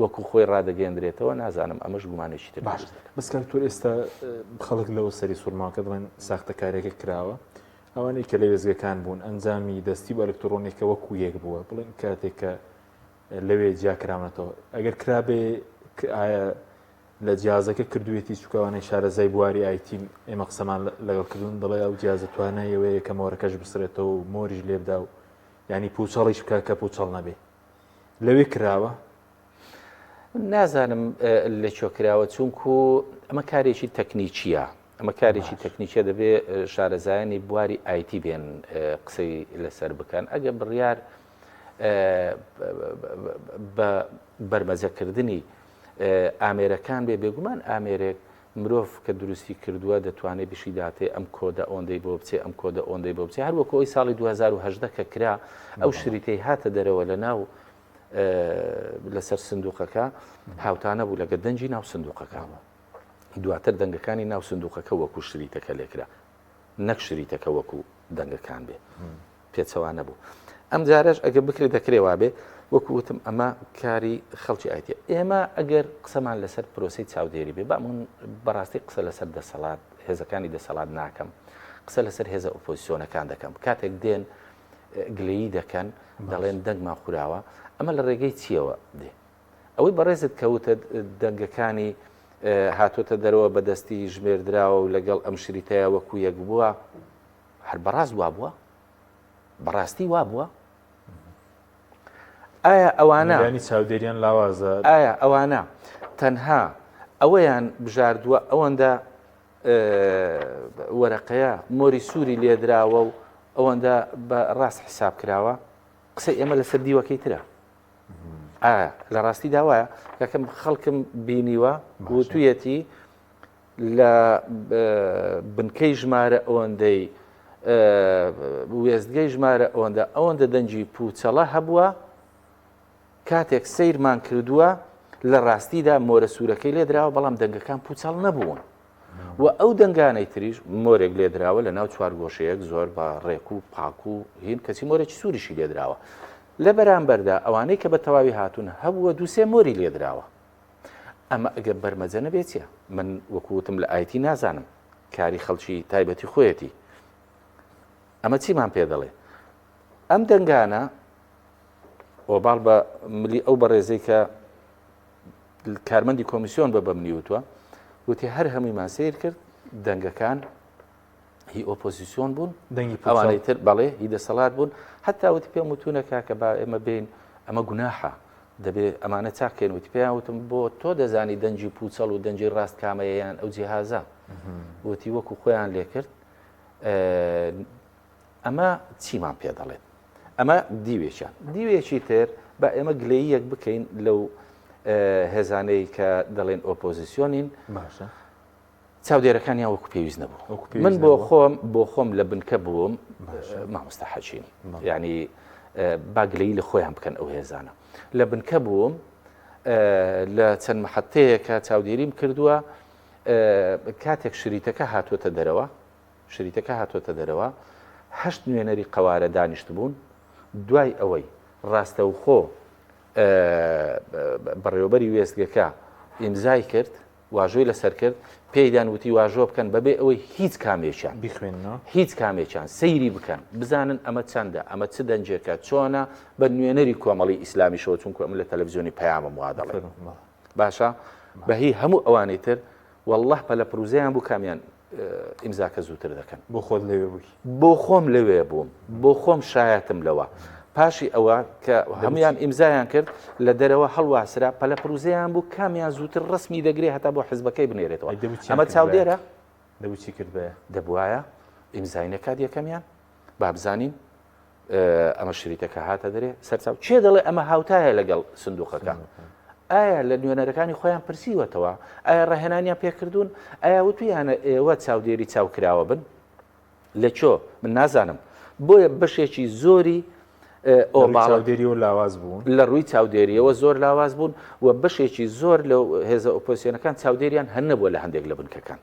وەکو خۆی ڕادەگەیەندرێتەوە، نازانم ئەمەش گومانێکی تر باش دروست دەکات. بەس کاک دکتۆر ئێستا خەڵک لەوە سەری سوڕماوە کە دەڵێن ساختەکاریەکە کراوە، ئەوانەی کە لە وێستگەکان بوون ئەنجامی دەستی و ئەلکترۆنیەکە وەکو یەک بووە، بڵێن کاتێک کە لەوێ جیا کراونەتەوە ئەگەر کرابێ ئایا لە جیازەکە کردوێتی چکەوانەی شارەزای بواری ئایتین ئێمە قسەمان لەگەڵ کردون دەڵێ ئەو جیازە توانای ئەوەیە کە مۆرەکەش بسرێتەوە و مۆریش لێبدا و ینی پوچەڵیش بکە کە پوچەڵ نەبێ لەوێ کراوە نازانم لە چۆ کراوە چونکو ئەمە کارێکی تەکنیکیە ئەمە کارێکی تەکنیکیە دەبێ شارەزایانی بواری ئایتی بێن قسەی لەسەر بکەن ئەگە بڕیار بە بەرمەجەکردنی ئامێرەکان بێ بێگومان ئامێرێک مرۆڤ کە دروستی کردووە دەتوانێت بشیداتێ ئەم کۆدە ئۆندەی بۆ بچێ ئەم کۆدە ئۆندەی بۆ بچێ هەر وەکو ئەوی ساڵی 2018 کە کرا ئەو شریتەی هاتە دەرەوە لە ناو لەسەر سندوقەکە هاوتانە بوو لەگە دەنگی ناو سندوقەکە دواتر دەنگەکانی ناو سندوقەکە وەکو شریتەکە لێکرا نەک شریتەکە وەکو دەنگەکان بێ پێچەوانە بوو ئەم جارەش ئەگەر بکرێت دەکرێ وابێ وەکو وتم ئەمە کاری خەڵکی ئایتیە ئێمە ئەگەر قسەمان لەسەر پرۆسی چاودێری بێ با من بەڕاستی قسە لەسەر دەسەڵات هێزەکانی دەسەڵات ناکەم قسە لەسەر هێزە ئۆپۆزیسیۆنەکان دەکەم کاتێک دێن گلەیی دەکەن دەڵێن دەنگمان خوراوە ئەمە لە ڕێگەی چیەوە دێ ئەوەی بەڕێزت کەوتت دەنگەکانی هاتۆتە دەرەوە بەدەستی ژمێردراوە و لەگەڵ ئەم شریتەیە وەکو یەک بووە هەر بەڕاست وابووە؟ بەڕاستی وابووە؟ ئایا ئەوانە ینی چاودێریان لاوازە؟ ئایا ئەوانە تەنها ئەوەیان بژاردووە ئەوەندە وەرەقەیە مۆری سووری لێدراوە و ئەوەندە بە ڕاست حیساب کراوە قسەی ئێمە لەسەر دیوەکەی ترە ئایا لە ڕاستی داوایە یەکەم خەڵکم بینیوە وتویەتی لە بنکەی ژمارە ئەوەندەی وێستگەی ژمارە ئەوەندە ئەوەندە دەنگی پوچەڵە هەبووە کاتێک سەیرمان کردووە لە ڕاستیدا مۆرە سوورەکەی لێدراوە بەڵام دەنگەکان پوچەڵ نەبوون و ئەو دەنگانەی تریش مۆرێک لێدراوە لە ناو چوارگۆشەیەک زۆر بە ڕێک و پاک و هین کەچی مۆرێکی سووریشی لێدراوە لە بەرامبەردا ئەوانەی کە بە تەواوی هاتوون هەبووە دووسێ مۆری لێدراوە ئەمە ئەگەر بەرمەجە نەبێت چیە؟ من وەکو وتم لە ئایتی نازانم کاری خەڵکی تایبەتی خۆیەتی ئەمە چیمان پێ دەڵێ ئەم دەنگانە ئۆباڵ بە ملی ئەو بەڕێزەی کە کارمەندی کۆمیسیۆن بە بەمنی وتوە وتی هەر هەموویمان سیر کرد دەنگەکان هی ئۆپۆزیسیۆن بوون دەنگی ئەوانەی تر بەڵێ هی دەسەڵات بوون حتا وتی پێم وتونە کاکە با ئێمە بین ئەمە گوناحە دەبێ ئەمانە چاکەین وتی پێیان وتم بۆ تۆ دەزانی دەنگی پوچەڵ و دەنگی ڕاست کامەیەیان ئەو جیهازە وتی وەکو خۆیان لێکرد ئەمە چیمان پێ دەڵێت ئەمە دیوێکیان دیوێکی تر بە ئێمە گلەیەک بکەین لەو هێزانەی کە دەڵێن ئۆپۆزیسیۆنین باشە. چاودێرەکانیان وەکو پێویست نەبوو من بۆ خۆم بۆ خۆم لە بنکە بووم مامۆستا حەچین یعنی باگلەی لە خۆیان بکەن ئەو هێزانە لە بنکە بووم لە چەند محەتەیەکە چاودێریم کردووە کاتێک شریتەکە هاتووەتە دەرەوە شریتەکە هاتووەتە دەرەوە هەشت نوێنەری قەوارە دانیشت بوون دوای ئەوەی ڕاستەوخۆ بەڕێوەبەری وێستگەکە ئیمزای کرد واژۆی لەسەر کرد، پێیدان وتی واژۆ بکەن بەبێ ئەوەی هیچ کامێکیان بیخوێننەوە، هیچ کامێکیان سەیری بکەن بزانن ئەمە چەندە، ئەمە چ دەنگێکە، چۆنە، بە نوێنەری کۆمەڵی ئیسلامیشەوە، چونکو ئەمن لە تەلەفزیۆنی پەیامم وا دەڵێم. باشە بەهی هەموو ئەوانەی تر والله پەلەپڕوزەیان بوو کامیان ئیمزاکە زووتر دەکەن. بۆ خۆت لەوێ بووی؟ بۆ خۆم لەوێ بووم، بۆ خۆم شایەتم لەوە. پاشی ئەوە کە هەمویان ئیمزایان کرد لە دەرەوە هەڵواسرا پەلە پروزەیان بوو کامیان زووتر ڕسمی دەگرێ هەتا بۆ حزبەکەی بنێرێتەوە ئەمە چاودێرە دەبوو چی کرد بە دەبواە ئیمزای نەکات یەکەمیان با بزانین ئەمە شریتەکە هاتە دەرێ سەرچاو کێ دەڵێ ئەمە هاوتایە لەگەڵ سندوقەکە ئایا لە نوێنەرەکانی خۆیان پرسیوەتەوە ئایا ڕاهێنانیان پێکردوون ئایا وتویانە ئێوە چاودێری چاوکراوە بن لە چۆ من نازانم بۆیە بەشێکی زۆری چاودێریەوە لاواز بوون لە ڕووی چاودێریەوە زۆر لاواز بوون و بەشێکی زۆر لە هێزە ئۆپۆزیسیۆنەکان چاودێریان هەر نەبووە لە هەندێک لە بنکەکان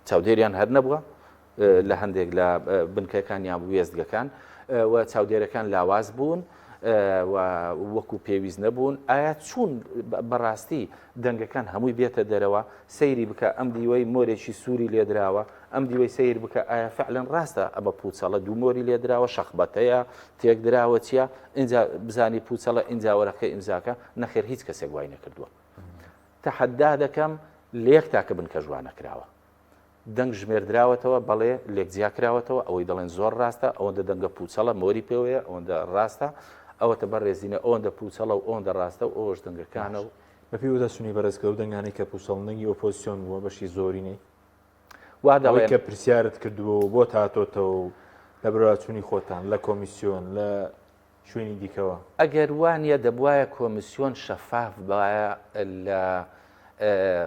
چاودێریان هەر نەبووە لە هەندێک لە بنکەکان یان وێستگەکان و چاودێرەکان لاواز بوون و وەکو پێویست نەبوون ئایا چون بەڕاستی دەنگەکان هەمووی بێتە دەرەوە سەیری بکە ئەم دیوەی مۆرێکی سووری لێدراوە ئەم دیوەی سەیر بکە ئایا فعلەن ڕاستە ئەمە پوچەڵە دوو مۆری لێدراوە شەخبەتەیە تێکدراوە چییە اینجا بزانی پوچەڵە اینجا وەرەقەی ئیمزاکە نەخێر هیچ کەسێک وای نەکردووە تەحەدا دەکەم لە یەک تاکە بنکەش وا نەکراوە. دەنگ ژمێردراوەتەوە، بەڵێ، لێک جیا کراوەتەوە، ئەوەی دەڵێن زۆر ڕاستە، ئەوەندە دەنگە پووچەڵە، مۆری پێوەیە، ئەوەندە ڕاستە، ئەوەتە بەڕێزینە، ئەوەندە پووچەڵە و ئەوەندە ڕاستە و ئەوەش دەنگەکانە و. بە پێی وەداچوونی بەڕێز کە ئەو دەنگانەی کە پووچەڵن دەنگی ئۆپۆزسیۆن بووە بەشی زۆرینەی؟ وا دەڵێن. ئەوەی کە پرسیارت کردووە و بۆت هاتۆتەوە و لە بەرەوەچوونی خۆتان، لە کۆمیسیۆن، لە شوێنی دیکەوە. ئەگەر وانیە دەبوایە کۆمیسیۆن شەفاف بایە لە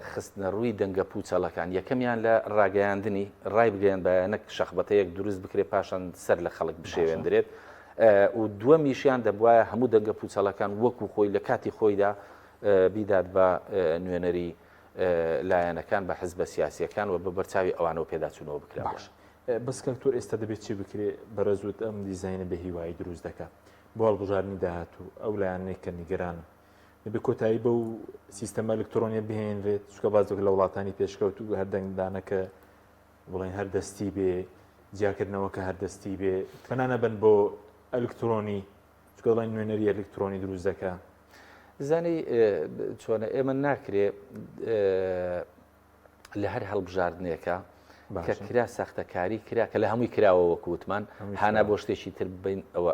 خستنەڕووی دەنگە پوچەڵەکان، یەکەمیان لە ڕاگەیاندنی، ڕایبگەیەنبایە نەک شەخبەتەیەک دروست بکرێت پاشان سەر لە خەڵک بشێوێندرێت و دووەمیشیان دەبوایە هەموو دەنگە پوچەڵەکان وەکو خۆی لە کاتی خۆیدا بیدات بە نوێنەری لایەنەکان بە حزبە سیاسیەکان و بە بەرچاوی ئەوانەوە پێداچوونەوە بکرابوو. بەس کاک تۆ ئێستا دەبێت چی بکرێ بەڕێز وت ئەم دیزاینە بێ هیوایی دروست دەکات بۆ هەڵبژاردنی داهاتوو ئەو لایەنەی کە نیگەرانن دەبێت کۆتایی بەو سیستەمە ئەلکترۆنیە بهێنرێت چونکە بازێک لە وڵاتانی پێشکەوتوو هەر دەنگدانە کە بڵێن هەر دەستی بێ جیاکردنەوە کە هەر دەستی بێ پەنا نەبەن بۆ ئەلکترۆنی چونکە دەڵێن نوێنەری ئەلکترۆنی دروست دەکا زانی چۆنە ئێمە ناکرێ لە هەر هەڵبژاردنێکە کە کرا ساختەکاری کرا کە لە هەمووی کراوە وەکو وتمان هانا بۆ شتێکی تر بین ئەوە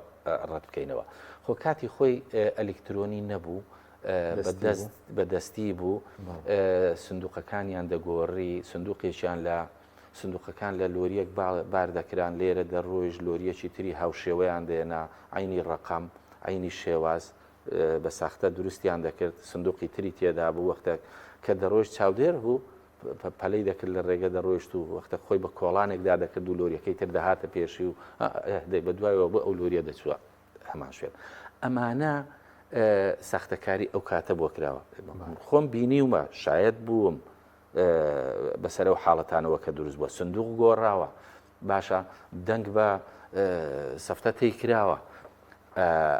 ڕەت بکەینەوە خۆ کاتی خۆی ئەلکترۆنی نەبوو بەدەست بەدەستی بوو سندوقەکانیان دەگۆڕی سندوقێکیان لە سندوقەکان لە لۆریەک بار دەکران لێرە دەڕۆیش لۆریەکی تری هاوشێوەیان دێنا عینی ڕقم عینی شێواز بە ساختە دروستیان دەکرد، سندوقی تری تێدا بوو، وەختێک کە دەڕۆیشت چاودێر بوو، پەلەی دەکرد لە ڕێگە دەڕۆیشت و وەختە خۆی بە کۆڵانێکدا دەکرد و لۆریەکەی تر دەهاتە پێشی و دەی بە دوایەوە بۆ ئەو لۆریە دەچووە هەمان شوێن. ئەمانە ساختەکاری ئەو کاتە بۆ کراوە. خۆم بینیومە، شایەت بووم بەسەر ئەو حاڵەتانەوە کە دروست بووە. سندوق گۆڕاوە، باشە دەنگ بە سەفتە تێی کراوە.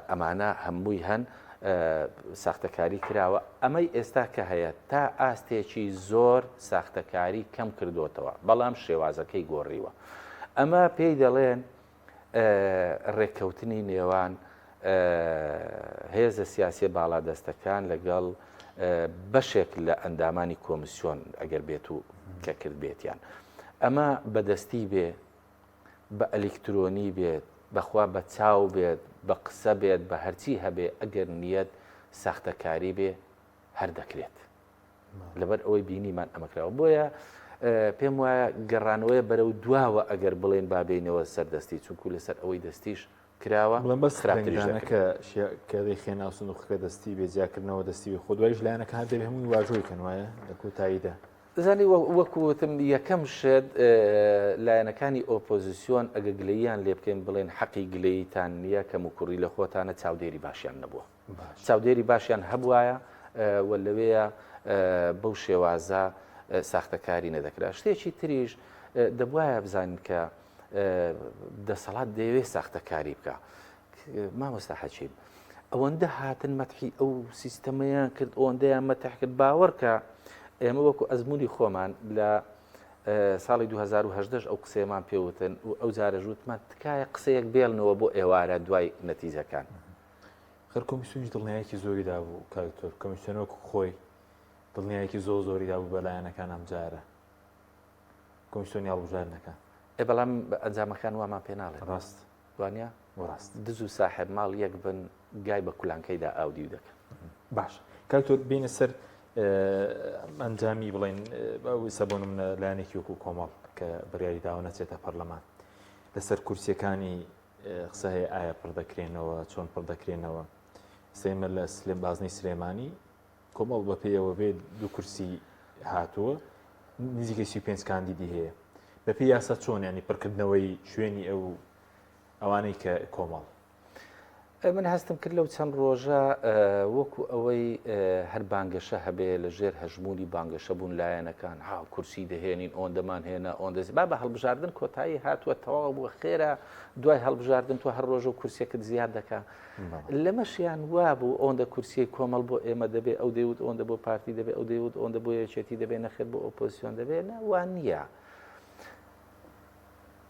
ئەمانە هەمووی هەن ساختەکاری کراوە ئەمەی ئێستا کە هەیە تا ئاستێکی زۆر ساختەکاری کەم کردوتەوە بەڵام شێوازەکەی گۆڕیوە ئەمە پێی دەڵێن ڕێککەوتنی نێوان هێزە سیاسیە باڵادەستەکان لەگەڵ بەشێک لە ئەندامانی کۆمیسیۆن ئەگەر بێت و کە کرد بێتیان ئەمە بەدەستی بێ بە ئەلیکترۆنی بێت بەخوا بە چاو بێت بە قسە بێت بە هەرچی هەبێ ئەگەر نیەت ساختەکاری بێ هەر دەکرێت لەبەر ئەوەی بینیمان ئەمە کراوە بۆیە پێم وایە گەڕانەوەیە بەرەو دواوە ئەگەر بڵێن بابینەوە سەردەستی چونکو لەسەر ئەوەی دەستیش کراوە بڵێن بەس خراپتریش کە کە دەیخێن ناو سندوقەکە دەستی بێ جیاکردنەوە دەستی بێ خۆ دوایش لایەنەکان دەبێ هەمووی واژۆی کەن وایە لە کۆتاییدا. زانی وەکو وتم یەکەم شت لایەنەکانی ئۆپۆزیسیۆن ئەگە گلەییان لێ بکەین بڵێن حەقی گلەییتان نییە کەم و کوڕی لە خۆتانە چاودێری باشیان نەبووە چاودێری باشیان هەبوایە و لەوەیە بەو شێوازە ساختەکاری نەدەکرا شتێکی تریش دەبواە بزانین کە دەسەڵات دەیەوێت ساختەکاری بکە مامۆستا حەکیم ئەوەندە هاتن مەتحی ئەو سیستەمەیان کرد ئەوەندەیان مەتح کرد باوەڕکە ئێمە وەکو ئەزمموی خۆمان لە ساڵی 2010 ئەو قسەیەمان پێوتن و ئەو جارە وتمان تکایە قسەیەک بێڵنەوە بۆ ئێوارە دوای نەتیجەکان. خەر کۆمیسیۆنیش دڵنیایەکی زۆری دابوو کاک دکتۆر کۆمیسیۆن وەکو خۆی دڵنیایەکی زۆر زۆری دابوو بە لایەنەکان ئەمجارە کۆمیسیۆنی هەڵبژاردنەکان. ئێ بەڵام ئەنجامەکان وامان پێ ناڵێن. ڕاست. وانە؟ ڕاست. دز و ساحێب ماڵ یەک بن گای بە کولانکەیدا ئاودیو دەکەن. باش کاک تۆر بینە سەر ئەنجامی بڵێن ئەو ئێستا بۆ نمونە لایەنێکی وەکو کۆمەڵ کە بڕیاری داوە نەچێتە پەرلەمان لەسەر کورسیەکانی قسە هەیە ئایا پڕ دەکرێنەوە چۆن پڕ دەکرێنەوە سێمە لە سلێم بازنەی سلێمانی کۆمەڵ بە پێیەوە بێ دوو کورسی هاتووە نزیکەی 35 کاندیدی هەیە بەپێی یاسا چۆن ینی پڕکردنەوەی شوێنی ئەو ئەوانەی کە کۆمەڵ من هەستم کرد لەو چەند ڕۆژە وەکو ئەوەی هەر بانگەشە هەبێ لە ژێر هەژموونی بانگەشە بوون لایەنەکان ها کورسی دەهێنین ئەوەندەمان هێنا ئەوەندە با بە هەڵبژاردن کۆتایی هاتووە تەواو بووە خێرا دوای هەڵبژاردن تۆ هەر ڕۆژە و کورسیەکت زیاد دەکا لەمەشیان وابوو ئەوەندە کورسیی کۆمەڵ بۆ ئێمە دەبێ ئەو دەیوت ئەوەندە بۆ پارتی دەبێ ئەو دەیوت ئەوەندە بۆ یەکێتی دەبێ نەخێر بۆ ئۆپۆزیسیۆن دەبێ نا وان نییە.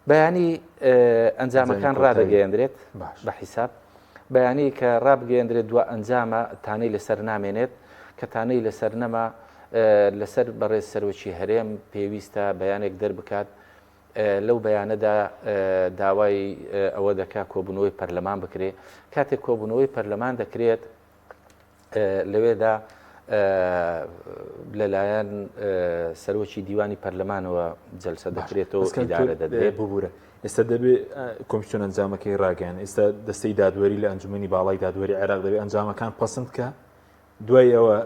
بەیانی ئەنجامەکان ڕادەگەیەندرێت بە حیساب بەیانی کە ڕابگەیەندرێت دوا ئەنجامە تانەی لەسەر نامێنێت کە تانەی لەسەر نەما لەسەر بەڕێز سەرۆکی هەرێم پێویستە بەیانێک دەربکات لەو بەیانەدا داوای ئەوە دەکا کۆبوونەوەی پەرلەمان بکرێت کاتێک کۆبوونەوەی پەرلەمان دەکرێت لەوێدا لەلایەن سەرۆکی دیوانی پەرلەمانەوە جەلسە دەکرێتەوە ئیدارە دەدرێت. ببورە ئێستا دەبێ کۆمیسیۆن ئەنجامەکەی ڕاگەیان ئێستا دەستەی دادوەری لە ئەنجومەنی باڵای دادوەری عێراق دەبێ ئەنجامەکان پەسند کە دوای ئەوە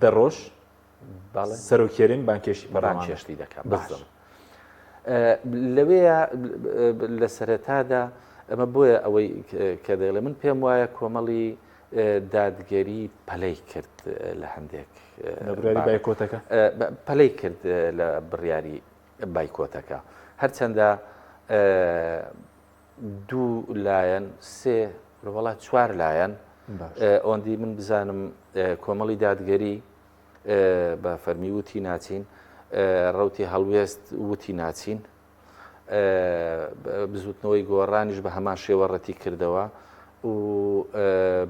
دە ڕۆژ سەرۆکی هەرێم بانکێشی بانکێشتی دەکات بەڵێ لەوەیە لە سەرەتادا ئەمە بۆیە ئەوەی کە دەڵێ من پێم وایە کۆمەڵی دادگەری پەلەی کرد لە هەندێک بڕیاری بایکۆتەکە پەلەی کرد لە بڕیاری بایکۆتەکە هەرچەندە دوو لایەن سێ وڵات چوار لایەن ئەوەندی من بزانم کۆمەڵی دادگەری بە فەرمی وتی ناچین ڕوتی هەڵوێست وتی ناچین بزوتنەوەی گۆڕانیش بە هەمان شێوە ڕەتی کردەوە و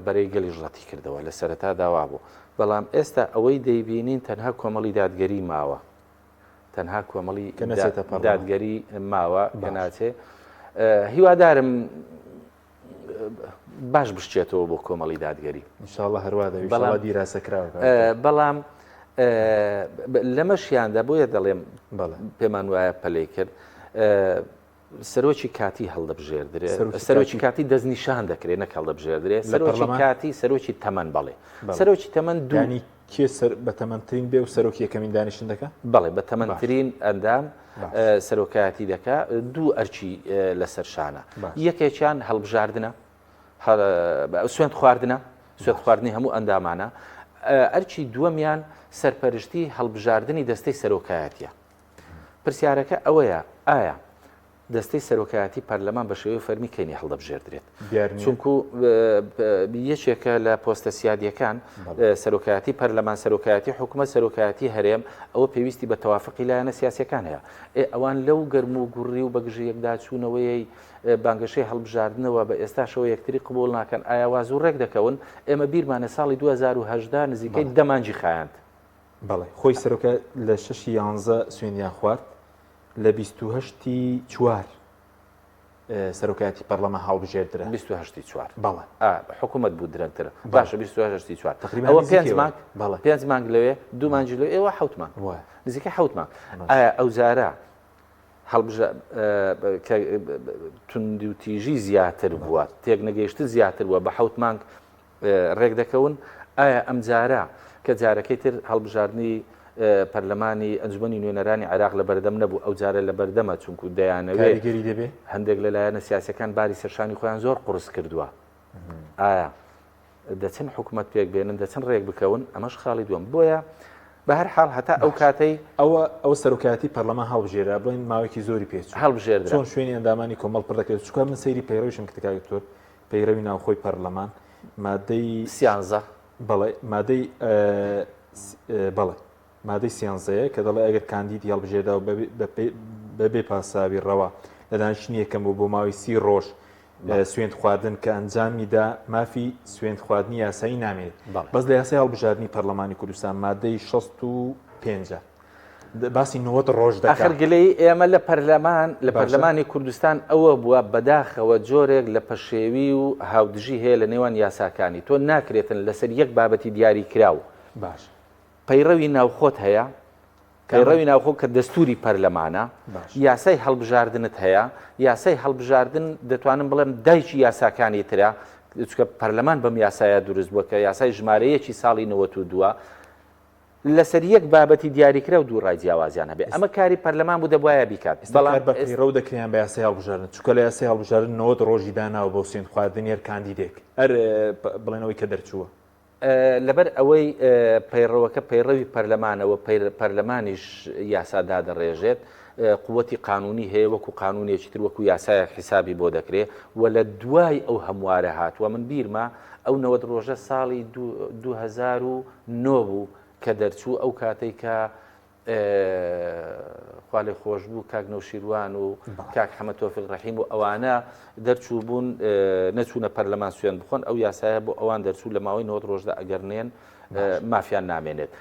بەرەی گەلیش ڕەتی کردەوە لە سەرەتا داوا بوو بەڵام ئێستا ئەوەی دەیبینین تەنها کۆمەڵی دادگەری ماوە تەنها کۆمەڵی دادگەری ماوە کە ناچێ هیوادارم باش بشچێتەوە بۆ کۆمەڵی دادگەری انشاءاللە هەروا دەبی بەڵام دیراسە کراوە بەڵام لەمەشیاندا بۆیە دەڵێم پێمان وایە پەلەی کرد سەرۆکی کاتی هەڵدەبژێردرێ سەرۆکی کاتی دەستنیشان دەکرێت نەک هەڵدەبژێردرێ سەرۆکی کاتی سەرۆکی تەمەن بەڵێ سەرۆکی تەمەن دوانی کێ سەر بە تەمەنترین بێ و سەرۆکی یەکەمین دانیشتن دەکا؟ بەڵێ بە تەمەنترین ئەندام سەرۆکایەتی دەکا دوو ئەرکی لەسەر شانە یەکێکیان هەڵبژاردنە سوێند خواردنە سوێند خواردنی هەموو ئەندامانە ئەرکی دووەمیان سەرپەرشتی هەڵبژاردنی دەستەی سەرۆکایەتیە پرسیارەکە ئەوەیە ئایا دەستەی سەرۆکایەتی پەرلەمان بە شێوەی فەرمی کەینی هەڵدەبژێردرێت چونکو یەکێکە لە پۆستە سیادیەکان سەرۆکایەتی پەرلەمان سەرۆکایەتی حکومە سەرۆکایەتی هەرێم ئەوە پێویستی بە تەوافقی لایەنە سیاسەکان هەیە ئێ ئەوان لەو گەرم و گوڕی و بەگژی یەکداچوونەوەی بانگەشەی هەڵبژاردنەوە بە ئێستاشەوە یەکتری قبول ناکەن ئایا وازوو ڕێک دەکەون ئێمە بیرمانە ساڵی 2010 نزیکەی دەمانجی خایاند بەڵێ خۆی سەرۆکە لە شەشی یانزە سوێندیان خوارد لە 28 ی چوار سەرۆکایەتی پەرلەمان هەڵبژێردرا. 28 ی چوار بەڵێ. حکوومەت بوو درەنگتر. باشە 28 ی چوار. تقریبا ئەوە پێنج مانگ بەڵێ پێنج مانگ لەوێ دوو مانگی لەوێ ئێوە حەوت مانگ. وایە. نزیکەی حەوت مانگ. ئایا ئەو جارە هەڵبژە کە توندوتیژی زیاتر بووە تێکنەگەیشتن زیاتر بووە بە حەوت مانگ ڕێک دەکەون؟ ئایا ئەمجارە کە جارەکەی تر هەڵبژاردنی پەرلەمانی ئەنجومەنی نوێنەرانی عێراق لە بەردەم نەبوو ئەو جارە لە بەردەمە چونکو دەیانەوێ کاریگەری دەبێ؟ هەندێک لە لایەنە سیاسەکان باری سەرشانی خۆیان زۆر قورس کردووە ئایا دەچن حکومەت پێک بێنن دەچن ڕێک بکەون ئەمەش خاڵی دووەم بۆیە بە هەر حاڵ هەتا ئەو کاتەی ئەوە ئەو سەرۆکایەتی پەرلەمان هەڵبژێرا بڵێن ماوەیەکی زۆری پێچوو هەڵبژێردرا چۆن شوێنی ئەندامانی کۆمەڵ پڕ دەکرێت چونکە من سەیری پەیڕەویشم کرد کاک دکتۆر پەیڕەوی ناوخۆی پەرلەمان مادەی سیانزە بەڵێ مادەی بەڵێ مادەی سیانزەیە کە دەڵێ ئەگەر کاندیدی هەڵبژێرداو بەبێ پاساوی ڕەوا لە دانیشتنی یەکەم بۆ بۆ ماوەی سی ڕۆژ سوێند خواردن کە ئەنجامی دا مافی سوێند خواردنی یاسایی نامێنێت بەس لە یاسای هەڵبژاردنی پەرلەمانی کوردستان مادەی 65 باسی 90 ڕۆژ دەکات. ئاخر گلەیی ئێمە لە پەرلەمان لە پەرلەمانی کوردستان ئەوە بووە بەداخەوە جۆرێک لە پەشێوی و هاودژی هەیە لە نێوان یاساکانی تۆ ناکرێتن لەسەر یەک بابەتی دیاری کراو باش پەیڕەوی ناوخۆت هەیە پەیڕەوی ناوخۆ کە دەستوری پەرلەمانە، یاسای هەڵبژاردنت هەیە، یاسای هەڵبژاردن دەتوانم بڵێم دایکی یاساکانی ترە، چونکە پەرلەمان بەم یاسایە دروست بووە کە یاسای ژمارە یەکی ساڵی 92 لەسەر یەک بابەتی دیاریکراو دوو ڕای جیاوازیان هەبێ ئەمە کاری پەرلەمان بوو دەبوایە بیکات بەڵام بە پەیڕەو دەکریان بە یاسای هەڵبژاردن چونکە لە یاسای هەڵبژاردن 90 ڕۆژی داناوە بۆ سوێند خواردنی هەر کاندیدێک هەر بڵێنەوەی کە دەرچووە. لەبەر ئەوەی پەیڕەوەکە پەیڕەوی پەرلەمانە و پەرلەمانیش یاسا دادەڕێژێت، قوتی قانونی هەیە وەکو قانونێکی تر وەکو یاسایەک حیسابی بۆ دەکرێ و لە دوای ئەو هەموارە هاتووە من بیرمە ئەو 90 ڕۆژە ساڵی 2009 بوو کە دەرچوو ئەو کاتەی کە خوالێخۆشبوو کاک نەوشیروان و کاک حەمە تۆفیق ڕەحیم و ئەوانە دەرچوو بوون نەچوونە پەرلەمان سوێن بخۆن ئەو یاسایە بۆ ئەوان دەرچوو لە ماوەی 90 ڕۆژدا ئەگەر نێن مافیان نامێنێت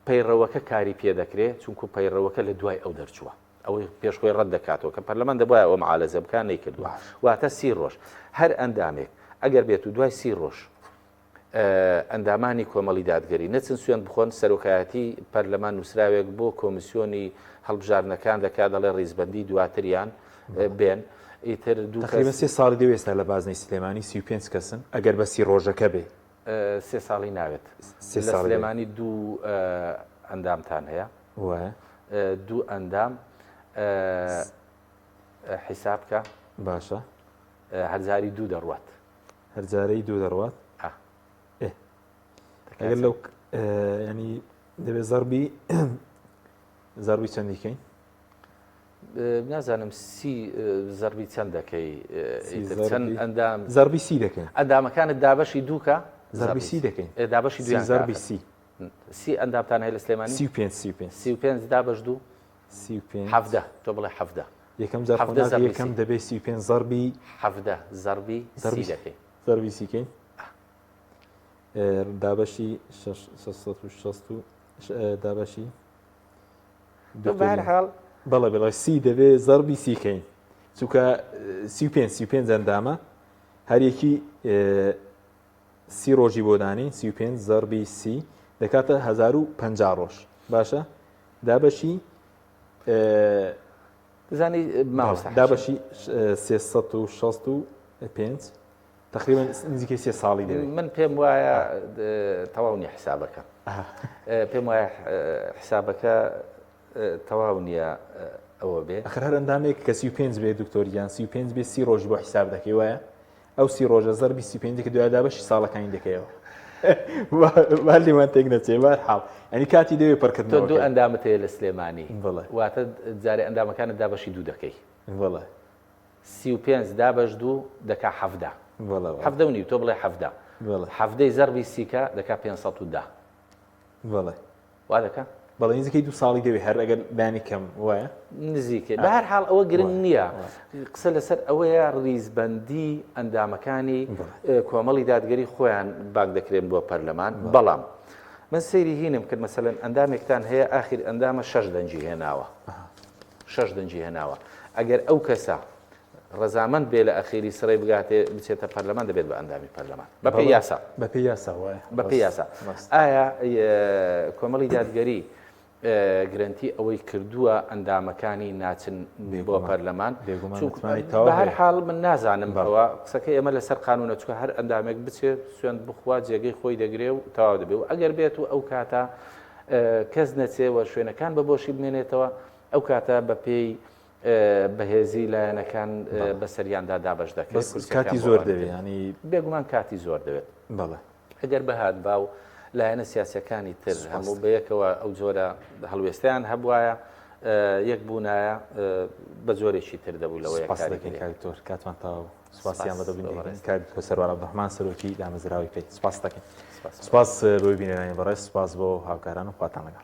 پەیڕەوەکە کاری پێ دەکرێت چونکو پەیڕەوەکە لە دوای ئەو دەرچووە ئەوەی پێش خۆی ڕەت دەکاتەوە کە پەرلەمان دەبواە ئەوە معالەجە بکات نەیکردووە واتە سی ڕۆژ هەر ئەندامێک ئەگەر بێت و دوای سی ڕۆژ ئەندامانی کۆمەڵی دادگەری نەچن سوێند بخۆن، سەرۆکایەتی پەرلەمان نووسراوێک بۆ کۆمیسیۆنی هەڵبژاردنەکان دەکات دەڵێ ڕیزبەندی دواتریان بێن ئیتر دوو تەقریبەن سێ ساڵی دەوێ ئێستا لە بازنەی سلێمانی 35 کەسن ئەگەر بە سی ڕۆژەکە بێ. سێ ساڵی ناوێت سێ لە سلێمانی دوو ئەندامتان هەیە وایە دوو ئەندام حیساب کە باشە هەرجاری دوو دەڕوات. هەر جارەی دوو دەڕوات ئێ ئەگەر لەو ینی دەبێت زەربی زەربی چەندی کەین نازانم سی زەربی چەند دەکەی چەند ئەندام زەربی سی دەکەین ئەندامەکانت دابەشی دووکە زەربی سی دەکەین دابەشی دوو زەربی سی سی ئەندامتان هەیە لە سلێمانی سی پێ سی پێ سی پێنج دابەش دوو سی پێ حەفدە تۆ بڵێ حەفدە یەکەم جار قۆناغی یەکەم دەبێ 35 زەربی حەڤدە زەربی سی دەکەین زەربی سی کەین دابەشی 660 دابەشی بەهەر حاڵ بەڵێ بەڵێ سی دەبێ زەربی سی کەین چونکە 35 35 ئەندامە هەریەکی سی ڕۆژی بۆ دانین 35 زەربی سی دەکاتە 1050 ڕۆژ باشە دابەشی زانی مامۆستا دابەشی 365 تقریبا نزیکەی سێ ساڵی دەوێت من پێم وایە تەواو نییە حسابەکە پێم وایە حسابەکە تەواو نییە ئەوە بێ ئەخر هەر ئەندامێک کە 35 بێ دکتۆر گیان 35 بێ سی ڕۆژ بۆ حساب دەکەی وایە ئەو سی ڕۆژە زەربی 35 کە دوای دابەشی ساڵەکانی دەکەیەوە با لێمان تێک نەچێ بار حاڵ ئەنی کاتی دەوێ پڕکردنەوە تۆ دوو ئەندامت هەیە لە سلێمانی بەڵێ واتە جارێ ئەندامەکانت دابەشی دوو دەکەی بەڵێ 35 دابەش دوو دەکا حەفدە بەڵێ حەفدە و نیو تۆ بڵێ حەفدە بەڵێ حەفدەی زەربی سیکە دەکا 510 بەڵێ. وا دەکا؟ بەڵێ نزیکەی دوو ساڵی دەوێ هەر ئەگەر لانی کەم وایە؟ نزیکەی بە هەر حاڵ ئەوە گرنگ نییە قسە لەسەر ئەوەیە ڕیزبەندی ئەندامەکانی کۆمەڵی دادگەری خۆیان بانگ دەکرێن بۆ پەرلەمان بەڵام من سەیری هینم کرد مەسەلەن ئەندامێکتان هەیە ئاخیر ئەندامە شەش دەنگی هێناوە شەش دەنگی هێناوە ئەگەر ئەو کەسە ڕەزامەند بێ لە ئەخیری سڕی بگاتێ بچێتە پەرلەمان دەبێت بە ئەندامی پەرلەمان بە پێی یاسا بە پێی یاسا وایە بە پێی یاسا ئایا کۆمەڵی دادگەری گرەنتی ئەوەی کردووە ئەندامەکانی ناچن بۆ پەرلەمان بە هەر حاڵ من نازانم بەوە قسەکە ئێمە لەسەر قانونە چکە هەر ئەندامێک بچێت سوێند بخوا جێگەی خۆی دەگرێ و تەواو دەبێ و ئەگەر بێت و ئەو کاتە. کەس نەچێ و شوێنەکان بە بۆشی بمێنێتەوە ئەو کاتە بە پێی بەهێزی لایەنەکان بەسەریاندا دابەش دەکرێت کاتی زۆر دەوێت ینی بێگومان کاتی زۆر دەوێت بەڵێ ئەگەر بەهات باو لایەنە سیاسەکانی تر هەموو بەیەکەوە ئەو جۆرە هەڵوێستیان هەبواە یەک بوونایە بە جۆرێکی تر دەبوو لەوەی کاکتۆر کاتمان تاو سپاسیان بە دەبین کاک سەروار عەبدولڕەحمان سەرۆکی دامەزراوەی پێی سپاس دەکەین سپاس بۆ بینەرانی بەڕێز سپاس بۆ هاوکاران و خواتان لەگەڵ.